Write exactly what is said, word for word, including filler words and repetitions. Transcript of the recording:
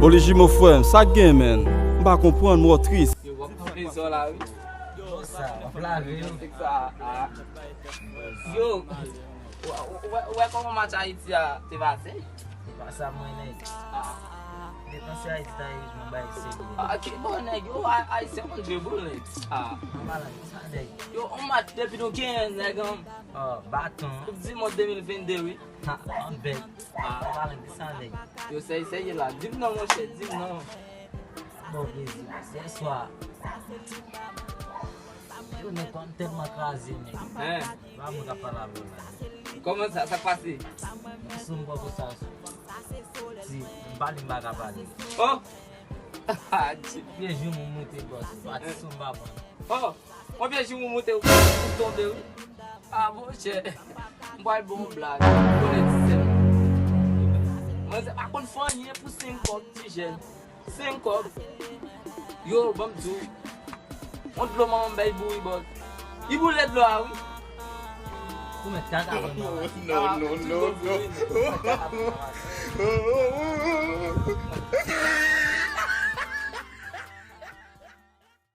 Oli Jimo frè m, sa k gen, menn? M pa konprann, m wè w tris. Yo, w ap pran plezi w la, wi. Sa, w ap lave yo. Nèg sa, a. Yo, w, w, w, w wè kòman match Ayiti a te pase? Pa sa mwen nèg. Defanse Ayiti ta erezman bay serye. A, ki bon, nèg, yo, a, Ayisyen konn jwe boul, nèg. A. Anpalan de sa nèg. Yo, on match depi nou genyen, nèg, an. Baton. Koup di mond de mil vennde, wi. Ha, anbèk. Anpalan de sa nèg. Yo, sèy, sèy la. Di m non, monchè, di m non. Bon, plezi. Yè swa. Yo, nèg pa m tèlman kraze, nèg. Hein? Pa mwen k ap pale avè w la. Kòman sa, sa k pase? Sou m poko sa sou. Si m pale m pa ka pale. Oh! Di- Pye jou m moute bòs. Pati sou m pa pran. Oh! Mwen pye jou m moute ou tonbe, wi. A, monchè. M pral bon blag. Konnen ti sè. Mwen se pa konn fè anyen pou senk kòb, ti jèn. Senk kòb. Yo, ban m di w. On dlo manman m bay bouri bòs. Li boule dlo a, wi. Ou mèt kaka ban mwen. No, no, no, no.